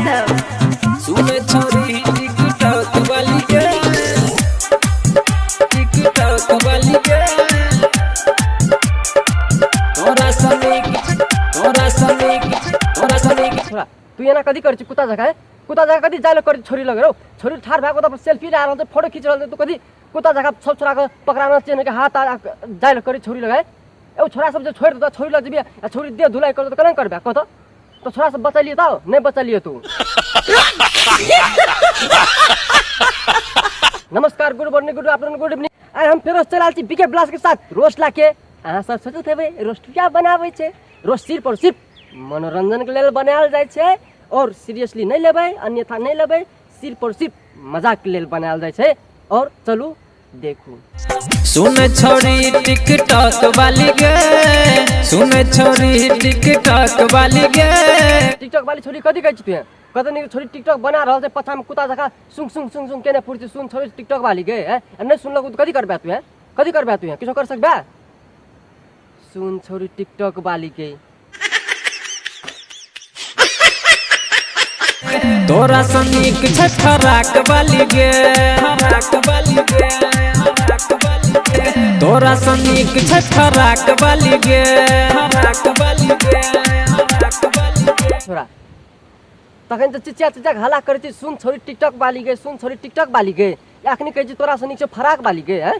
यादव। सुन छोरी टिकटॉक वाली गे, टिकटॉक वाली गे, तोरा सनिक, तोरा सनिक, तोरा सनिक। छोरा तू एना कथी करै छी? कुत्ता जकाँ है? कुत्ता जकाँ कथी जाइले करै छोरी लग रौ? छोरी ठाढ़ भए कऽ ओतऽ सेल्फी लए रहल छै, फोटो खींच रहल छै, तू कथी कुत्ता जकाँ सब छोराके पकड़ाना छै के हाथ आ जाइले करै छोरी लग है? एगो छोरा सब जे छोड़ि देतौ, छोरी लग जेबही आ छोरी देह धुलाइ करतौ तऽ केना करबै कहतौ? तऽ छोरा सब बचलियै तऽ नहि बचलियै तू। नमस्कार, good morning, good afternoon, good evening. आइ हम फेरो चलि आयल छी बीके ब्लास के साथ रोस्ट लाके। अहाँ सब सोचैत हेबै रोस्ट क्या बनाबै छै? रोस्ट सिर्फ और सिर्फ मनोरंजन के लेल बनायल जाइ छै और सीरियसली नहि लेबै, अन्यथा नहि लेबै, सिर्फ और सिर्फ मजाक के लेल बनायल जाइ छै। और चलू देखू। सुन छोरी टिकटॉक वाली गे, सुन छोरी टिकटॉक वाली गे। टिकटॉक वाली छोरी कथी कहै छी तू? कतऽ नीक छोरी टिकटॉक बना रहल छै, पछामे कुत्ता जकाँ सुन सुन सुन सुन केने फुर्ती। सुन छोरी टिकटॉक वाली गे, हैं? आ नहि सुनलक तऽ कथी करबै तू? हैं, कथी करबै तू? किछो कर सकबै? सुन छोरी टिकटॉक वाली गे, तोरा सनीक छै फराक वाली गे, फराक वाली गे, फराक वाली गे। तोरा सनीक छै फराक वाली गे, फराक वाली गे, फराक वाली गे। छोरा तखन तऽ चिचिया चिचिया के हल्ला करै छी, सुन छोरी टिकटॉक वाली गे, सुन छोरी टिकटॉक वाली गे। अखनी कहै छी तोरा सनीक छै फराक वाली गे, हैं?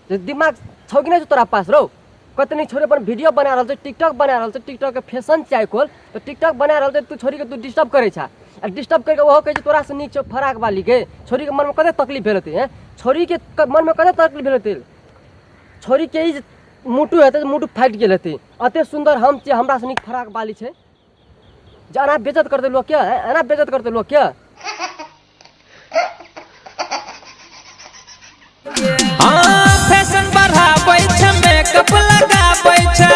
जे दिमाग छौ कि नहि छौ तोरा पास रौ? कते नीक छोरी अपन वीडियो बना रहल छै, टिकटॉक बना रहल छै, टिकटॉक के फैशन छै आइ काल्हि, तऽ टिकटॉक बना रहल छै, तू छोरीके तू डिस्टर्ब करै छा आ डिस्टर्ब करिके ओहो कहै छै तोरा से नीक छौ फराक वाली गे। छोरीके मनमे कते तकलीफ भेल हेतै? हैं, छोरीके मनमे कते तकलीफ भेल हेतै? छोरीके ई जे मुटु हेतै, मुटु फाटि गेल हेतै। एते सुन्दर हम छियै, हमरा से नीक फराक वाली छै, जे एना बेज्जत करतै लोकके, एना बेज्जत करतै लोकके। हाँ फैशन बढ़ाबै छै, मेकअप लगाबै छै।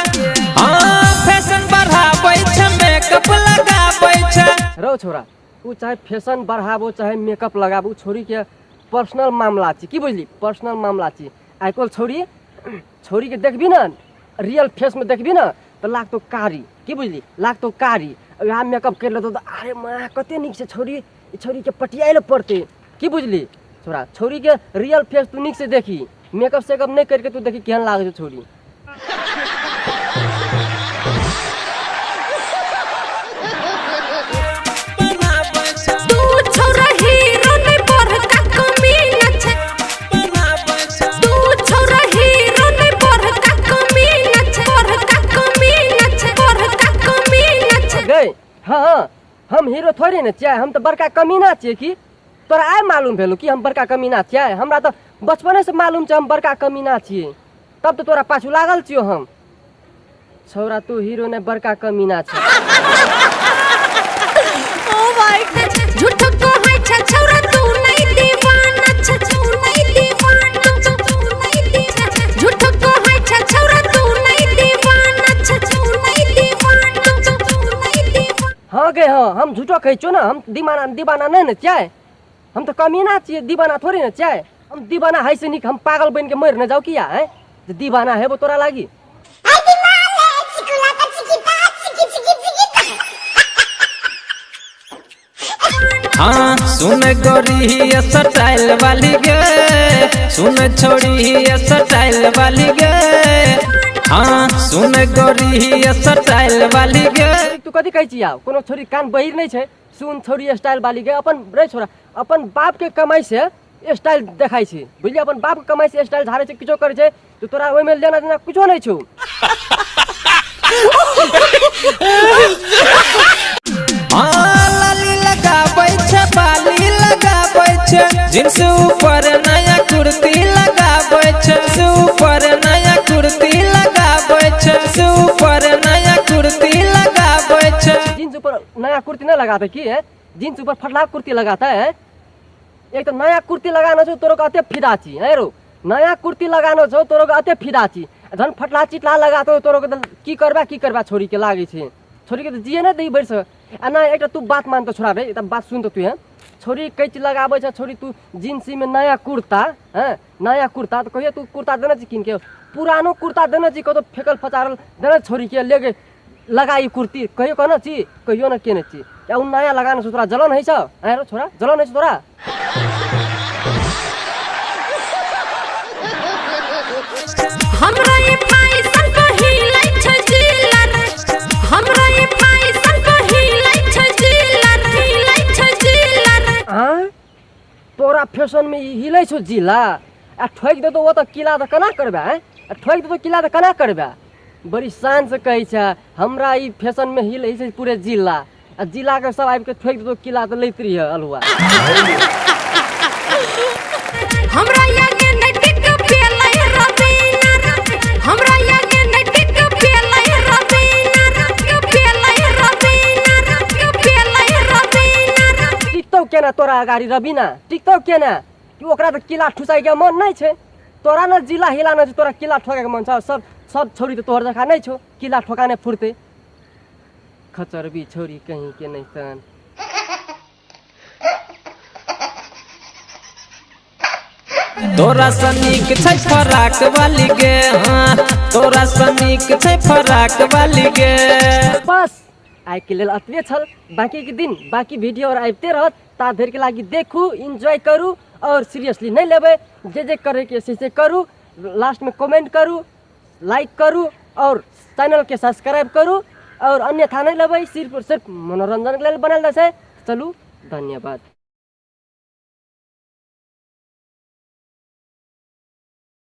हाँ फैशन बढ़ाबै छै, मेकअप लगाबै छै। रौ छोरा, उ चाहे फैशन बढ़ाबो चाहे मेकअप लगाबो, उ छोरीके पर्सनल मामला छी, की बुझली? पर्सनल मामला छी। आइ काल्हि छोरी छोरीके देखबी ने, रियल फेसमे देखबी ने तऽ लागतौ कारी, की बुझली? लागतौ कारी। वएह मेकअप करि लेतौ तऽ अरे माँ कते नीक छै छोरी, ई छोरीके पटियाइ लए पड़तै, की बुझली? छोरा छोरीके रियल फेस तू नीक से देखी, मेकअप सेकअप नहि करिके तू देखी केहन लागै छौ छोरी। तू छोरा हीरो नै बड़का कमीना छै। तू छोरा हीरो नै बड़का कमीना छै, बड़का कमीना छै, बड़का कमीना छै। गै हाँ, हम हीरो थोड़े ने छियै, हम तऽ बड़का कमीना छियै। की तोरा आइ मालूम भेलौ कि हम बड़का कमीना छियै? हमरा तऽ बचपनेसँ मालूम छै हम बड़का कमीना छियै, तब तऽ तोरा पाछू लागल छियौ हम। छौरा तू हीरो नहि बड़का कमीना छै। झूठ कहै छै छौरा तू नै दीवाना छै, तू नै दीवाना छै, तू नै दीवाना। झूठ कहै छै छौरा तू नै दीवाना छै, तू नै दीवाना छै, तू नै दीवाना। हाँ गे हाँ, हम झूठो कहै छियौ ने, हम दीवाना दीवाना नहि ने छियै, हम तऽ कमीना छियै, दीवाना थोड़े ने छियै हम। दीवाना है से नीक हम पागल बनि के मरि ने जाउ किया है जे दीवाना हेबो तोरा लागी। हाँ सुन गोरी स्टाइल वाली गे, सुन छोरी स्टाइल वाली गे। हाँ सुन गोरी स्टाइल वाली गे। तू कथी कहै छी? आब कोनो छोरी कान बहिर नहि छै। सुन छोरी स्टाइल वाली गे, अपन रे छोरा अपन बाप के कमाई से स्टाइल देखाइ छै, बुझलियै? अपन बाप के कमाई से स्टाइल झाड़ै छै, किछो करै छै, तऽ तोरा ओहिमे लेना देना कुछो नहि छौ। हाँ लाली लगाबै छै, बाली लगाबै छै, जींस ऊपर नया कुर्ती लगाबै छै, ऊपर नया कुर्ती लगाबै छै, ऊपर नया कुर्ती लगाबै छै। जींस ऊपर नया कुर्ती नहीं लगाते की है? जींस ऊपर फटला कुर्ती लगाता है। एक तो नया कुर्ती लगाना छौ तोरो के अते फिदा छी है रो, नया कुर्ती लगाना छौ तोरो के अते फिदा छी, जहन फटला चिटला लगातो तोरो के की करबा, की करबा? छोरी के लागै छै, छोरी के तऽ जिए नहि दै भरि से। आ नहि एकटा तू बात मान तऽ छोड़ा रे, एकटा बात सुन तऽ तू, हैं छोरी कैची लगाबै छै छोरी तू जींसी में नया कुर्ता, हैं नया कुर्ता तऽ कहियो तू कुर्ता देने छी कीन के? पुरानो कुर्ता देने छी कतौ फेकल फचारल देने छोरी के ले गे, लगा ई कुर्ती कहियो कहने छी कहियो ने केने छी या उ नया लगाने छौ तोरा जलन होइ छौ आँय रौ छोरा जलन होइ छौ तोरा हमरा ई फैशन पहिलै छै जिला रे हमरा ई फैशन पहिलै छै जिला रे हिलै छै जिला रे आँय तोरा फैशनमे ई हिलै छौ जिला आ ठोकि देतौ ओतऽ किला तऽ केना करबै आँय आ ठोकि देतौ किला तऽ केना करबै बड़ी शानसँ कहै छै हमरा ई फैशनमे हिलै छै पूरे जिला आ जिलाके सब आबिके ठोकि देतौ किला तऽ लैत रहिह अलुआ हमरा आगे नै टिक पेलै रबीना हमरा आगे नै टिक पेलै रबीना पेलै रबीना पेलै रबीना टिकतौ केना तोरा अगाड़ी रबीना टिकतौ केना कि ओकरा तऽ किला ठुसाइके मन नहि छै तोरा ने जिला हिलाना छै तोरा किला ठोकैके मन छौ सब सब छौरी तऽ तोहर जकाँ नहि छौ किला ठोका नहि फुरतै खचरबी छौरी कहीं के नहीं तन तोरा सँ नीक छै फराक वाली गे हाँ तोरा सँ नीक छै फराक वाली गे। बस आइ के लेल अतबे छल, बाकी के दिन बाकी वीडियो और आबिते रहत, ता धरि के लागी देखू, एंजॉय करू और सीरियसली नहीं लेबै, जे जे करे के से से करू, लास्ट में कमेंट करू, लाइक करू और चैनल के सब्सक्राइब करू और अन्यथा नहीं लेबै, सिर्फ और सिर्फ मनोरंजन के लेल बनल छै। चलू धन्यवाद।